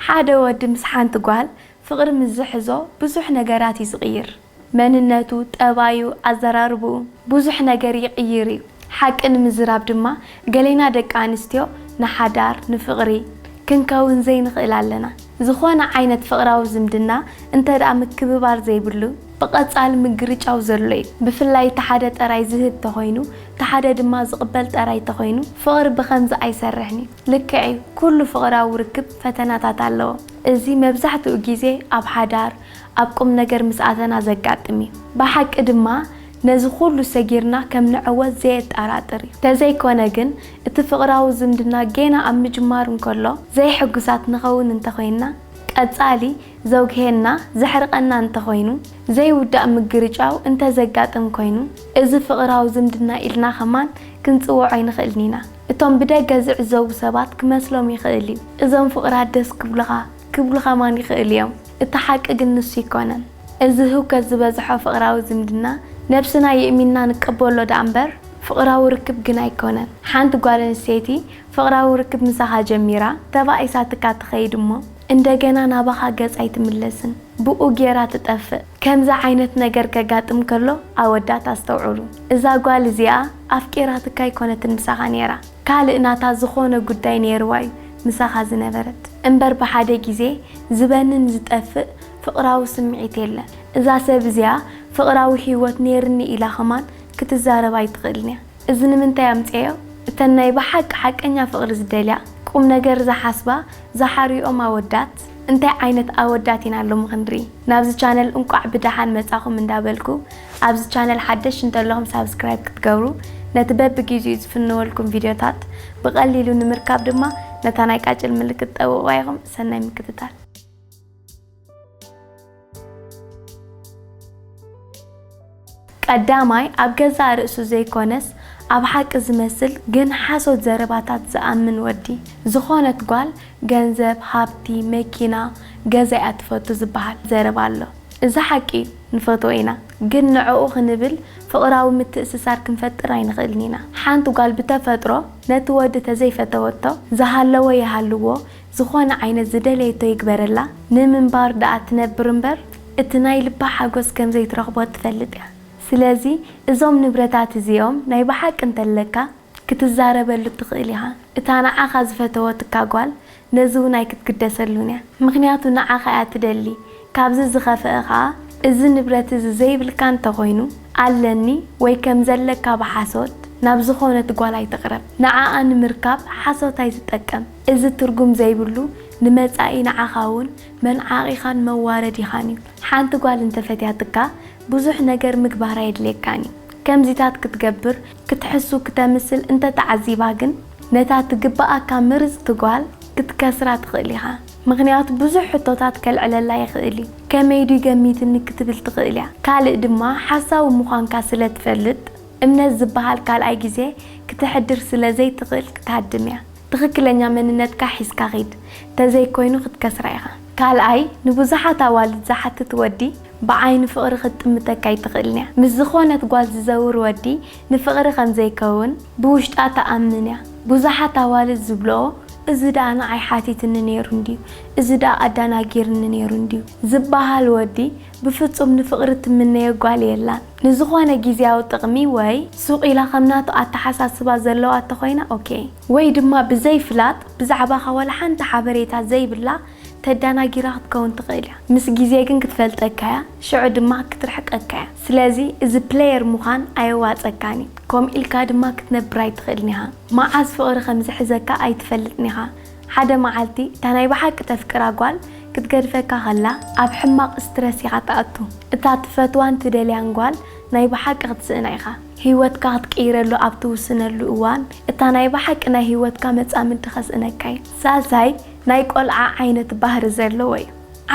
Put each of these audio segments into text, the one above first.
ሓደ ወዲ ምስ ሓንቲ ጓል ፍቕሪ ምስ ዝሕዞ ብዙሕ ነገራት እዩ ዝቕይር። መንነቱ፣ ጠባዩ፣ ኣዘራርብኡ፣ ብዙሕ ነገር ይቕይር እዩ። ሓቂ ንምዝራብ ድማ ገሌና ደቂ ኣንስትዮ ንሓዳር፣ ንፍቕሪ ክንከውን ዘይንኽእል ኣለና። ዝኾነ ዓይነት ፍቕራዊ ዝምድና እንተ ደኣ ምክብባር ዘይብሉ፣ ብቐጻሊ ምግርጫው ዘሎ እዩ። ብፍላይ እቲ ሓደ ጥራይ ዝህብ ተኾይኑ፣ እቲ ሓደ ድማ ዝቕበል ጥራይ ተኾይኑ፣ ፍቕሪ ብኸምዚ ኣይሰርሕን እዩ። ልክዕ እዩ፣ ኩሉ ፍቕራዊ ርክብ ፈተናታት ኣለዎ። እዚ መብዛሕትኡ ግዜ ኣብ ሓዳር፣ ኣብ ቁም ነገር ምስ ኣተና ዘጋጥም እዩ። ብሓቂ ድማ ነዚ ኩሉ ሰጊርና ከም ንዕወት ዘየጠራጥር እዩ። ተዘይኮነ ግን እቲ ፍቕራዊ ዝምድና ጌና ኣብ ምጅማሩ እንከሎ ዘይሕጉሳት ንኸውን እንተኾይንና፣ ቀጻሊ ዘውግሄና፣ ዘሕርቐና እንተኾይኑ፣ ዘይውዳእ ምግርጫው እንተዘጋጥም ኮይኑ፣ እዚ ፍቕራዊ ዝምድና ኢልና ከማን ክንጽውዖ ኣይንኽእልን ኢና። እቶም ብደገ ዝዕዘቡ ሰባት ክመስሎም ይኽእል እዩ። እዞም ፍቕራት ደስ ክብሉኻ፣ ክብሉ ከማን ይኽእሉ እዮም። እቲ ሓቂ ግን ንሱ ኣይኮነን። እዚ ህውከት ዝበዝሖ ፍቕራዊ ዝምድና ነብስና የእሚንና ንቀበሎ ደኣ እምበር ፍቕራዊ ርክብ ግን ኣይኮነን። ሓንቲ ጓል ኣንስተይቲ ፍቕራዊ ርክብ ምሳኻ ጀሚራ ተባኢሳትካ ትኸይድ እሞ እንደገና ናባኻ ገጻ ኣይትምለስን። ብኡ ጌራ ትጠፍእ። ከምዚ ዓይነት ነገር ከጋጥም ከሎ ኣወዳት ኣስተውዕሉ። እዛ ጓል እዚኣ ኣፍቂራትካ ኣይኮነትን ምሳኻ ነይራ። ካልእ ናታ ዝኾነ ጉዳይ ነይርዋ እዩ ምሳኻ ዝነበረት። እምበር ብሓደ ግዜ ዝበንን ዝጠፍእ ፍቕራዊ ስምዒት የለን። እዛ ሰብ እዚኣ ፍቕራዊ ህይወት ነይርኒ ኢላ ኸማን ክትዛረብ ኣይትኽእልን እያ። እዚ ንምንታይ ኣምጽኤዮ? እተን ናይ ብሓቂ ሓቀኛ ፍቕሪ ዝደልያ፣ ቁም ነገር ዝሓስባ፣ ዝሓርዮኦም ኣወዳት እንታይ ዓይነት ኣወዳት ኢና ሎሚ ክንርኢ? ናብዚ ቻነል እንቋዕ ብደሓን መጻኹም እንዳበልኩ፣ ኣብዚ ቻነል ሓደሽ እንተለኹም ሳብስክራይብ ክትገብሩ፣ ነቲ በብጊዜኡ ዝፍንወልኩም ቪድዮታት ብቐሊሉ ንምርካብ ድማ ነታ ናይ ቃጭል ምልክት ጠውቑዋ ኢኹም። ሰናይ ምክትታል። ቀዳማይ፣ ኣብ ገዛእ ርእሱ ዘይኮነስ ኣብ ሓቂ ዝመስል ግን ሓሶት ዘረባታት ዝኣምን ወዲ። ዝኾነት ጓል ገንዘብ፣ ሃብቲ፣ መኪና፣ ገዛ እያ ትፈቱ ዝበሃል ዘረባ ኣሎ። እዚ ሓቂ እዩ፣ ንፈትዎ ኢና። ግን ንዕኡ ክንብል ፍቕራዊ ምትእስሳር ክንፈጥር ኣይንኽእልን ኢና። ሓንቲ ጓል ብተፈጥሮ ነቲ ወዲ ተዘይፈተወቶ፣ ዝሃለወ ይሃልዎ፣ ዝኾነ ዓይነት ዝደለየቶ ይግበረላ፣ ንምንባር ደኣ ትነብር እምበር፣ እቲ ናይ ልባ ሓጎስ ከም ዘይትረኽቦ ትፈልጥ እያ። ስለዚ እዞም ንብረታት እዚኦም ናይ ብሓቂ እንተለካ፣ ክትዛረበሉ ትኽእል ኢኻ። እታ ንዓኻ ዝፈተወትካ ጓል ነዚ እውን ኣይክትግደሰሉን እያ። ምኽንያቱ ንዓኻ እያ ትደሊ። ካብዚ ዝኸፍአ ኸኣ፣ እዚ ንብረት እዚ ዘይብልካ እንተኾይኑ፣ ኣለኒ ወይ ከም ዘለካ ብሓሶት ናብ ዝኾነት ጓል ኣይትቕረብ። ንዓኣ ንምርካብ ሓሶት ኣይትጠቀም። እዚ ትርጉም ዘይብሉ ንመጻኢ ንዓኻ እውን መንዓቒኻን መዋረዲኻን እዩ። ሓንቲ ጓል እንተፈትያትካ፣ ብዙሕ ነገር ምግባር ኣየድልየካን እዩ። ከምዚታት ክትገብር፣ ክትሕሱ፣ ክተምስል እንተተዓዚባ ግን፣ ነታ ትግብኣካ ምርጽቲ ጓል ክትከስራ ትኽእል ኢኻ። ምኽንያቱ ብዙሕ ሕቶታት ከልዕለላ ይኽእል እዩ። ከመይ ድዩ ገሚትኒ ክትብል ትኽእል እያ። ካልእ ድማ ሓሳዊ ምዃንካ ስለ ትፈልጥ፣ እምነት ዝበሃል ካልኣይ ግዜ ክተሕድር ስለ ዘይትኽእል ክትሃድም እያ። ትኽክለኛ መንነትካ ሒዝካ ኺድ፣ ተዘይኮይኑ ክትከስራ ኢኻ። ካልኣይ፣ ንብዙሓት ኣዋልድ ዝሓትት ወዲ ብዓይኒ ፍቕሪ ክትጥምተካ ኣይትኽእልን እያ። ምስ ዝኾነት ጓል ዝዘውር ወዲ ንፍቕሪ ከም ዘይከውን ብውሽጣ ትኣምን እያ። ብዙሓት ኣዋልድ ዝብልኦ፣ "እዚ ደኣ ንዓይ ሓቲትኒ ነይሩ እንድዩ፣ እዚ ደኣ ኣዳናጊርኒ ነይሩ እንድዩ" ዝበሃል ወዲ ብፍጹም ንፍቕሪ ትምነዮ ጓል የላን። ንዝኾነ ግዝያዊ ጥቕሚ ወይ ሱቕ ኢላ ከም ናቱ ኣተሓሳስባ ዘለዋ እንተኾይና ኦኬ። ወይ ድማ ብዘይ ፍላጥ ብዛዕባኻ ዋላ ሓንቲ ሓበሬታ ዘይብላ ተዳናጊራ ክትከውን ትኽእል እያ። ምስ ግዜ ግን ክትፈልጠካ እያ፣ ሽዑ ድማ ክትርሕቀካ እያ። ስለዚ እዚ ፕለየር ምዃን ኣየዋጸካን እዩ። ከምኡ ኢልካ ድማ ክትነብር ኣይትኽእልን ኢኻ። መዓዝ ፍቕሪ ከም ዝሕዘካ ኣይትፈልጥን ኢኻ። ሓደ መዓልቲ እታ ናይ ብሓቂ ተፍቅራ ጓል ክትገድፈካ ከላ ኣብ ሕማቕ ስትረስ ኢኻ ትኣቱ። እታ ትፈትዋን ትደልያን ጓል ናይ ብሓቂ ክትስእና ኢኻ። ህይወትካ ክትቅይረሉ ኣብ ትውስነሉ እዋን እታ ናይ ብሓቂ ናይ ህይወትካ መጻምዲ ከስእነካ እዩ። ሳልሳይ፣ ናይ ቆልዓ ዓይነት ባህሪ ዘለዎ እዩ።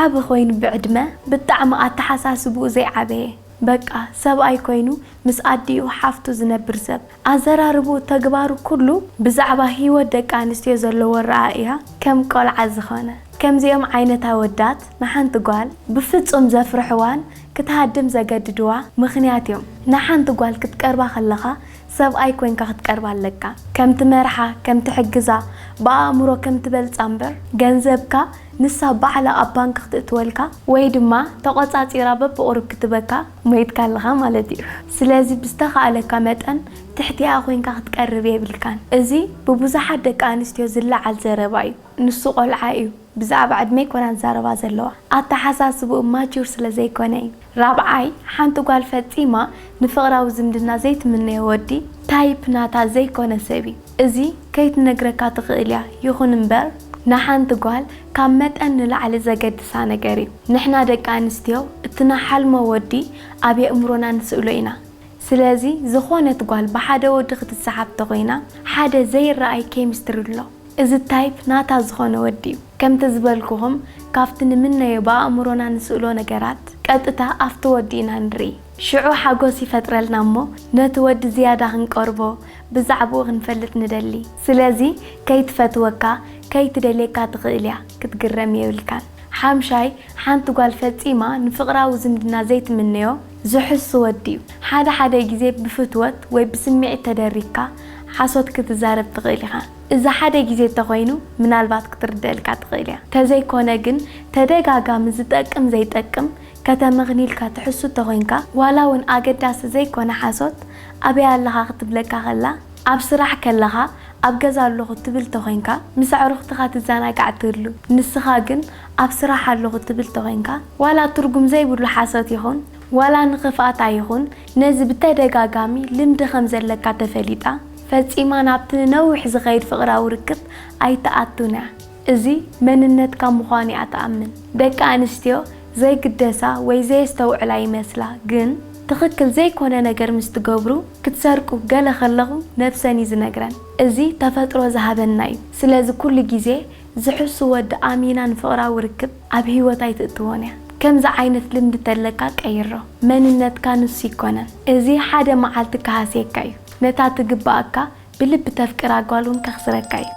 ዓቢ ኮይኑ ብዕድመ ብጣዕሚ ኣተሓሳስብኡ ዘይዓበየ፣ በቃ ሰብኣይ ኮይኑ ምስ ኣዲኡ ሓፍቱ ዝነብር ሰብ፣ ኣዘራርብኡ ተግባሩ ኩሉ ብዛዕባ ህይወት ደቂ ኣንስትዮ ዘለዎ ኣረኣእያ ከም ቆልዓ ዝኾነ። ከምዚኦም ዓይነት ኣወዳት ንሓንቲ ጓል ብፍጹም ዘፍርሕዋን ክትሃድም ዘገድድዋ ምኽንያት እዮም። ንሓንቲ ጓል ክትቀርባ ከለኻ ሰብኣይ ኮንካ ክትቀርባ ኣለካ። ከም ትመርሓ፣ ከም ትሕግዛ፣ ብኣእምሮ ከም ትበልጻ እምበር፣ ገንዘብካ ንሳ ባዕላ ኣብ ባንክ ክትእትወልካ ወይ ድማ ተቖጻጺራ በብቑሩብ ክትበካ ሞይትካ ኣለኻ ማለት እዩ። ስለዚ ብዝተኻእለካ መጠን ትሕቲኣ ኮይንካ ክትቀርብ የብልካን። እዚ ብብዙሓት ደቂ ኣንስትዮ ዝለዓል ዘረባ እዩ። ንሱ ቆልዓ እዩ። ብዛዕባ ዕድመ ኣይኮናን ዝዛረባ ዘለዋ፣ ኣተሓሳስብኡ ማቹር ስለ ዘይኮነ እዩ። ራብዓይ፣ ሓንቲ ጓል ፈጺማ ንፍቕራዊ ዝምድና ዘይትምነዮ ወዲ ታይፕ ናታ ዘይኮነ ሰብ እዩ። እዚ ከይትነግረካ ትኽእል እያ፣ ይኹን እምበር ንሓንቲ ጓል ካብ መጠን ንላዕሊ ዘገድሳ ነገር እዩ። ንሕና ደቂ ኣንስትዮ እቲ ንሓልሞ ወዲ ኣብ የእምሮና ንስእሎ ኢና። ስለዚ ዝኾነት ጓል ብሓደ ወዲ ክትሰሓብ ተኾይና ሓደ ዘይረኣይ ኬሚስትሪ ኣሎ። እዚ ታይፕ ናታ ዝኾነ ወዲ እዩ። ከምቲ ዝበልኩኹም ካብቲ ንምነዮ ብኣእምሮና ንስእሎ ነገራት ቀጥታ ኣብቲ ወዲ ኢና ንርኢ። ሽዑ ሓጎስ ይፈጥረልና እሞ ነቲ ወዲ ዝያዳ ክንቀርቦ ብዛዕባኡ ክንፈልጥ ንደሊ። ስለዚ ከይትፈትወካ ከይትደልየካ ትኽእል እያ፣ ክትግረም የብልካን። ሓምሻይ፣ ሓንቲ ጓል ፈጺማ ንፍቕራዊ ዝምድና ዘይትምነዮ ዝሕሱ ወዲ እዩ። ሓደ ሓደ ግዜ ብፍትወት ወይ ብስምዒት ተደሪኽካ ሓሶት ክትዛረብ ትኽእል ኢኻ። እዚ ሓደ ግዜ እንተኾይኑ ምናልባት ክትርደኣልካ ትኽእል እያ። ተዘይኮነ ግን ተደጋጋሚ ዝጠቅም ዘይጠቅም ከተመኽንይልካ ትሕሱ እንተኾይንካ ዋላ እውን ኣገዳሲ ዘይኮነ ሓሶት ኣበይ ኣለኻ ክትብለካ ከላ ኣብ ስራሕ ከለኻ ኣብ ገዛ ኣለኹ ትብል ተኾይንካ ምስ ኣዕሩኽትኻ ትዘናጋዕ ትህሉ ንስኻ ግን ኣብ ስራሕ ኣለኹ ትብል ተኾይንካ ዋላ ትርጉም ዘይብሉ ሓሶት ይኹን ዋላ ንኽፍኣት ኣይኹን ነዚ ብተደጋጋሚ ልምዲ ከም ዘለካ ተፈሊጣ ፈጺማ ናብቲ ንነዊሕ ዝኸይድ ፍቕራዊ ርክብ ኣይትኣቱን እያ። እዚ መንነትካ ምዃኑ እያ ትኣምን። ደቂ ኣንስትዮ ዘይግደሳ ወይ ዘየስተውዕላ ይመስላ ግን ትኽክል ዘይኮነ ነገር ምስ ትገብሩ ክትሰርቁ ገለ ከለኹ ነብሰን እዩ ዝነግረን። እዚ ተፈጥሮ ዝሃበና እዩ። ስለዚ ኩሉ ግዜ ዝሕሱ ወዲ ኣሚና ንፍቕራዊ ርክብ ኣብ ህይወት ኣይትእትዎን እያ። ከምዚ ዓይነት ልምዲ ተለካ ቀይሮ። መንነትካ ንሱ ይኮነን። እዚ ሓደ መዓልቲ ክሃስየካ እዩ። ነታ ትግባኣካ ብልቢ ተፍቅራ ጓል እውን ከኽስረካ እዩ።